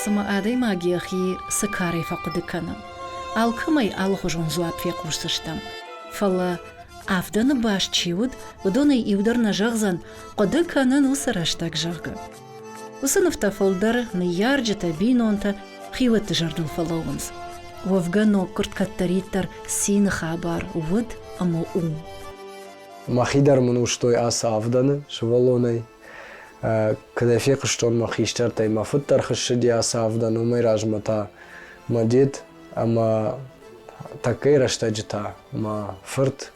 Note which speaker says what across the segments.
Speaker 1: Цымӕ адӕймаг йӕхи цы карӕй фӕхъуыды кӕны? Алкӕмӕй алыхуызон дзуапп фехъусдзыстӕм. Фӕлӕ авдӕны баст чи уыд, уыдонӕй иу дӕр нӕ зӕгъдзӕн, хъуыды кӕнын уыцы рӕстӕг, зӕгъгӕ. Уыцы нывтӕ фылдӕр ныййарджытӕ, бинонтӕ, хиуӕтты зӕрдыл фӕлӕууынц. Уӕвгӕ ноггуырд кӕддӕриддӕр цины хабар уыд ӕмӕ у.
Speaker 2: Мӕхи дӕр мын уызтой ацы авдӕны сывӕллонӕй. Кӕд ӕй фехъуыстон мӕ хистӕртӕй, мӕ фыд дӕр хӕссыди ацы авдӕн, уымӕй размӕ та мӕ дед ӕмӕ тӕккӕйы рӕстӕджы та мӕ фырт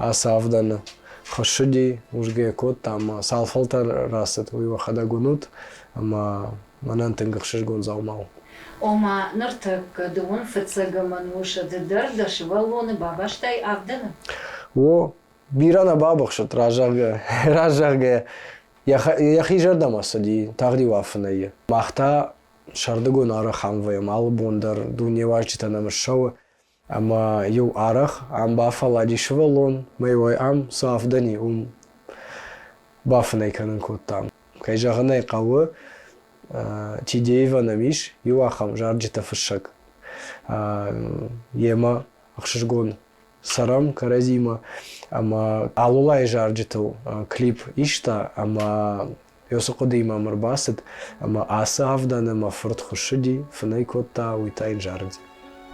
Speaker 2: ацы авдӕны хуыссыди, узгӕ кодта ӕмӕ цал фӕлтӕр рацыд, уый уӕхӕдӕг уынут ӕмӕ мӕнӕн тынг ӕхсызгон дзаума у.
Speaker 1: Ома, ныртӕккӕ дыууын фыццӕгӕм ӕнусы ды дӕр дӕ сывӕллоны бабастай авдӕны?
Speaker 2: О, бирӕ нӕ бабыхсыд, разӕгъгӕ йӕхи зӕрдӕмӕ цыди, тагъд-иу афынӕй. Мах та сӕрдыгон арӕх ам вӕййӕм, алы бон дӕр дуне уазджытӕ нӕм ссӕуы. Ӕмӕ иу арӕх ам бафӕллади сывӕллон, мӕ-иу ӕй ам цы авдӕн и, уым бафынӕй кӕнын кодтам. Кӕй зӕгъын ӕй хъӕуы, Тидеева нӕм ис иу ахӕм зарджытӕ фыссӕг. Йемӕ ӕхсызгон цӕрӕм кӕрӕдзимӕ ӕмӕ Алулайы зарджытыл клип иста ӕмӕ Уыцы хъуыдыимӕ мӕм ӕрбацыд, ӕмӕ ацы авдӕны мӕ фырт хуыссыди, фынӕй кодта, уый та йын зарыди.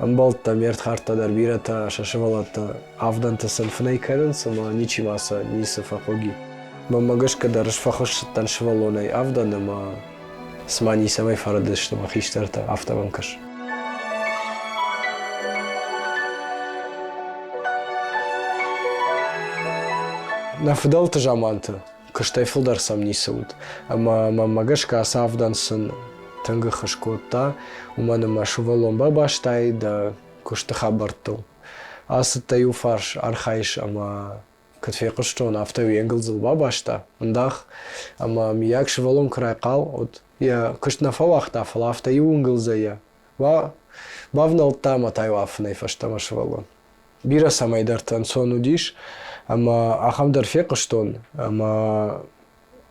Speaker 2: Ӕмбӕлттӕ, ме рдхӕрдтӕ дӕр бирӕтӕ сӕ сывӕллӕттӕ авдӕнты сын фынӕй кӕнынц ӕмӕ ничи ма сӕ ницы фӕхъуыги. Мӕнмӕ гӕсгӕ дӕр ӕз фӕхуыссыдтӕн сывӕллонӕй авдӕны ӕмӕ цыма ницӕмӕй фӕрыдысты мӕ хистӕртӕ, афтӕ мӕм кӕсы. Нӕ фыдӕлты заманты куыстӕй фылдӕр сӕм ницы уыд. Ӕмӕ мӕнмӕ гӕсгӕ ацы авдӕн сын тынг ӕххуыс кодта, уымӕн ӕмӕ сывӕллон бабастай дӕ куысты хабӕрттыл. Ацыдтӕ иу фарс архайыс ӕмӕ куыд фехъуыстон, афтӕ уе нгуылдзыл бабаста ӕндах. Ӕмӕ миййаг сывӕллон куы райхъал, уӕд йӕ куыст нӕ фӕуагъта, фӕлӕ афтӕ иу ӕнгуылдзӕй йӕ бавнӕлдта ӕмӕ та-иу афынӕй фӕстӕмӕ сывӕллон. Бирӕ цӕмӕйдӕрты ӕнцон уыдис, ӕмӕ ахӕм дӕр фехъуыстон, ӕмӕ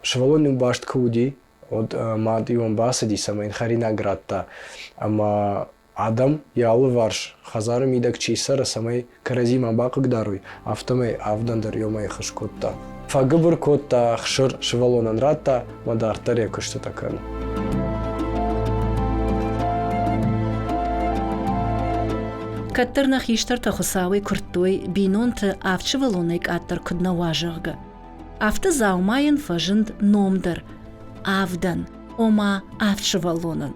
Speaker 2: сывӕллон-иу баст куы уыди, уӕд мад-иу ӕм бацыди, цӕмӕй йын хӕринаг радта. Ӕмӕ адӕм йӕ алыварс хӕдзары мидӕг чи цӕры, цӕмӕй кӕрӕдзи ма бахъыгдарой, афтӕмӕй авдӕн дӕр ёмӕ ӕххуыс кодта. Фӕгуыбыр кодта, ӕхсыр сывӕллонӕн радта ӕмӕ дарддӕр йӕ куыстытӕ кӕны.
Speaker 1: Кӕддӕр нӕ хистӕртӕ Хуыцауӕй куырдтой, бинонты авд сывӕллонӕй къаддӕр куыд нӕ уа, зӕгъгӕ. Афтӕ дзаумайӕн фӕзынд ном дӕр – авдӕн, ома авд сывӕллонӕн.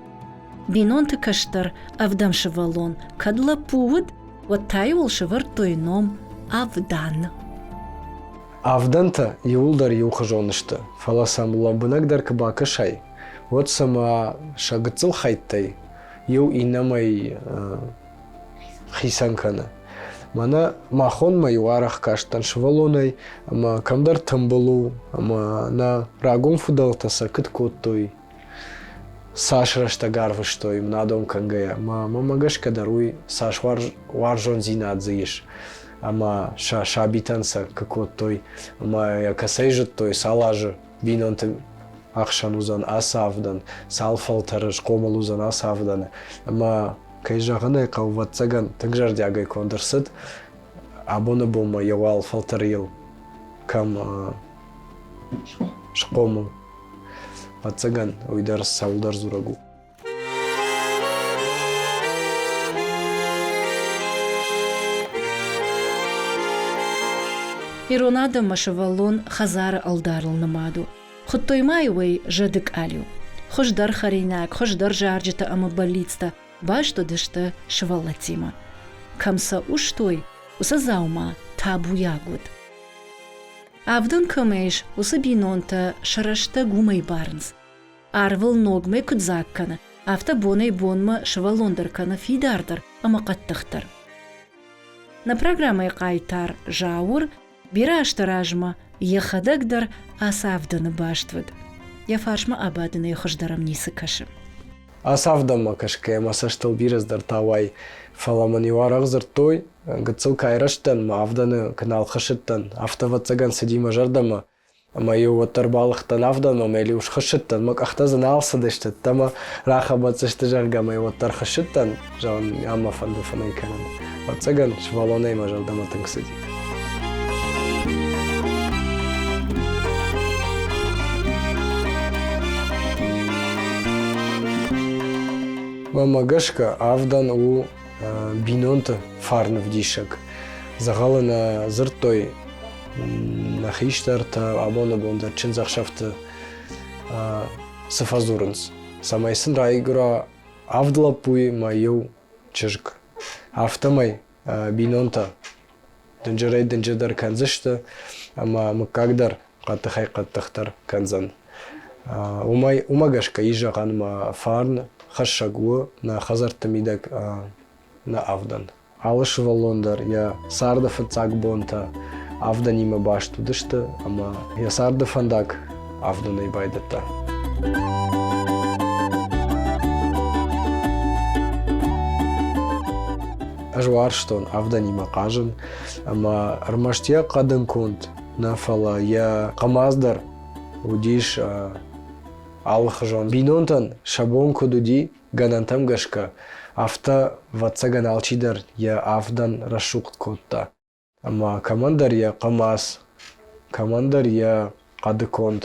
Speaker 1: Бинонты кӕстӕр ӕвдӕм сывӕллон кӕд лӕппу уыд, уӕд та-иу ыл сӕвӕрдтой ном Авдан.
Speaker 2: Авдӕнтӕ иууылдӕр иухуызон сты, фӕлӕ сӕм лӕмбынӕгдӕр куы бакӕсай, уӕд цыма сӕ гыццыл хӕйттӕй иу иннӕмӕй хицӕн кӕны. Мӕнӕ махонмӕ-иу арӕх кастӕн сывӕллонӕй ӕмӕ кӕмдӕр тымбыл у, ӕмӕ нӕ рагон фыдӕлтӕ сӕ куыд кодтой, цас рӕстӕг арвыстой мын кӕнгӕйӕ. Мӕ мӕнмӕ гӕсгӕ дӕр уый цас уарзондзинад дзы ис. Ӕмӕ сӕ сабитӕн сӕ куы кодтой, ӕмӕ йӕ кӕцӕй зыдтой, цал азы бинонты ӕхсӕн уыдзӕн ацы авдӕн, цал фӕлтӕры схъомыл уыдзӕн ацы авдӕны. Ӕмӕ, кӕй зӕгъын ӕй хъӕуы, ӕвӕццӕгӕн, тынг зӕрдиагӕй конд ӕрцыд. Абоны бонмӕ йӕ уал фӕлтӕры йыл кӕм схъомыл. Ӕвӕццӕгӕн, уый дӕр цӕуылдӕр дзурӕг у.
Speaker 1: Ирон адӕммӕ сывӕллон хӕдзары ӕлдарыл нымад у. Хуыдтой ма-иу ӕй зӕды къалиу. Хуыздӕр хӕринаг, хуыздӕр зарджытӕ ӕмӕ бӕллицтӕ баст уыдысты сывӕллӕттимӕ. Кӕм сӕ уызтой, уыцы дзаума табуйаг уыд. Авдӕн кӕмӕ ис, уыцы бинонтӕ сӕ рӕстӕг уымӕй барынц. Арвыл ногмӕ куыд дзаг кӕны, афтӕ бонӕй-бонмӕ сывӕллон дӕр кӕны фидардӕр ӕмӕ хъӕддыхдӕр. Нӕ программӕйы хъайтар Зауыр бирӕ азты размӕ йӕхӕдӕг дӕр ацы авдӕны баст уыд. Йӕ фарсмӕ абадынӕй хуыздӕр ӕм ницы кӕсы.
Speaker 2: Ацы авдӕнмӕ кӕсгӕйӕ мӕ цӕстыл бирӕ цыдӕртӕ ауайы, фӕлӕ мын-иу арӕх дзырдтой, гыццыл кӕй рӕзтӕн, мӕ авдӕны куы нал хӕссыдтӕн, афтӕ ӕвӕццӕгӕн цыди мӕ зӕрдӕмӕ. Ӕмӕ-иу уӕддӕр балыгъдтӕн авдӕнмӕ, ӕмӕ-иу схуыссыдтӕн, мӕ къӕхтӕ дзы нал цыдысты, ӕмӕ рахӕбӕццысты, зӕгъгӕ, ӕмӕ-иу уӕддӕр хуыссыдтӕн, зӕгъын, ам мӕ фӕнды фынӕй кӕнын. Ӕвӕццӕгӕн, сывӕллонӕй мӕ зӕрдӕмӕ тынг цыди. Мӕнмӕ гӕсгӕ, авдӕн у бинонты фарнвдисӕг. Дзӕгъӕлы нӕ дзырдтой нӕ хистӕртӕ абоны бон дӕр чындзӕхсӕвты цы фӕдзурынц, цӕмӕй сын райгуыра авд лӕппуйы мӕ иу чызг. Афтӕмӕй бинонтӕ дынджырӕй дынджырдӕр кӕндзысты ӕмӕ мыггаг дӕр хъӕддыхӕй-хъӕддыхдӕр кӕндзӕн. Уымӕй, уымӕ гӕсгӕ ис зӕгъӕн мӕ фарн хӕссӕг у нӕ хӕдзӕртты мидӕг нӕ авдӕн. Алы сывӕллон дӕр йӕ царды фыццаг бонтӕ авдӕнимӕ баст уыдысты ӕмӕ йӕ царды фӕндаг авдӕнӕй байдыдта. Ӕз уарзтон авдӕнимӕ хъазын ӕмӕ ӕрмӕст йӕ хъӕдын конд нӕ, фӕлӕ йӕ хъамаз дӕр уыдис алыхуызон. Бинонтӕн сӕ бон куыд уыди, гӕнӕнтӕм гӕсгӕ, афтӕ, ӕвӕццӕгӕн, алчидӕр йӕ авдӕн рӕсугъд кодта. Ӕмӕ кӕмӕндӕр йӕ хъуымац, кӕмӕндӕр йӕ хъӕдыконд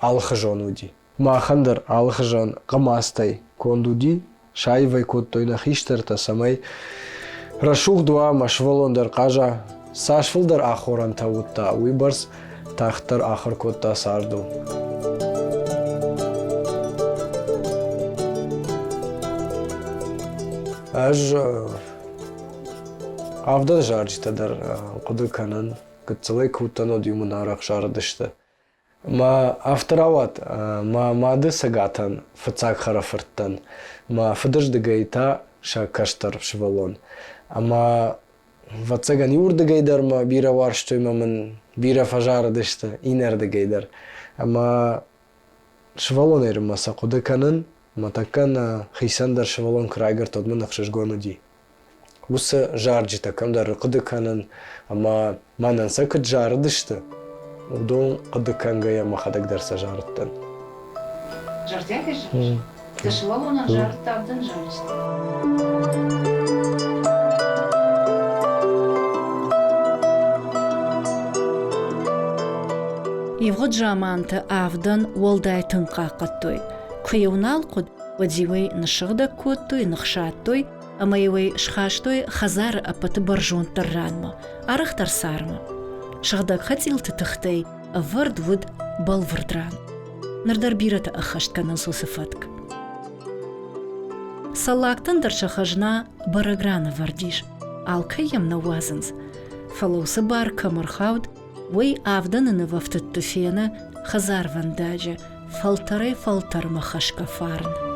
Speaker 2: алыхуызон уыди. Махӕн дӕр алыхуызон хъуымӕцтӕй конд уыди, саивӕй кодтой нӕ хистӕртӕ, цӕмӕй рӕсугъд уа ӕмӕ сывӕллон дӕр хъаза. Цас фылдӕр ахорӕнтӕ уыдта, уыйбӕрц тагъддӕр ахуыр кодта цардыл. Ӕз авдӕн зарджытӕ дӕр хъуыды кӕнын. Гыццылӕй куы уыдтӕн, уӕд-иу мын арӕх зарыдысты. Мӕ афтӕ рауад, мӕ мады цӕгатӕн фыццаг хӕрӕфырт дӕн, мӕ фыдыздыгӕй та сӕ кӕстӕр сывӕллон. Ӕмӕ, ӕвӕццӕгӕн, иуырдыгӕй дӕр мӕ бирӕ уарзтой ӕмӕ мын бирӕ фӕзарыдысты, иннӕрдыгӕй дӕр. Ӕмӕ сывӕллонӕй мӕ сӕ хъуыды кӕнын, мӕ тӕккӕ нӕ хицӕн дӕр сывӕллон куы райгуырд, уӕд мын ӕхсызгон уыди. Уыцы зарджытӕ кӕмдӕр хъуыды кӕнын ӕмӕ мӕнӕн сӕ куыд зарыдысты, уыдон хъуыды кӕнгӕйӕ мӕхӕдӕг дӕр сӕ зарыдтӕн.
Speaker 1: Зӕрдиагӕй зӕгъыс? Дӕ сывӕллонӕн зарыдта авдӕн зарджытӕ? Ивгъуыд заманты авдӕн уӕлдай тынг хъахъхъӕдтой. Куы-иу нал хъуыд, уӕд-иу ӕй ныссыгъдӕг кодтой, ныхсадтой ӕмӕ-иу ӕй схастой хӕдзары ӕппӕты бӕрзонддӕр ранмӕ, арӕхдӕр цармӕ. Сыгъдӕг хӕцъилты тыхтӕй ӕвӕрд уыд бӕлвырд ран. Ныр дӕр бирӕтӕ ӕххӕст кӕнынц уыцы фӕтк. Цӕллагтӕн дӕр сӕ хӕзна бӕрӕг ран ӕвӕрд ис, алкӕй йӕм нӕ уадзынц. Фӕлӕ уыцы бар кӕм ӕрхауд, уый авдӕны нывӕфтыдты фены хӕдзарвӕндаджы фӕлтӕрӕй-фӕлтӕрмӕ хӕсгӕ фарн.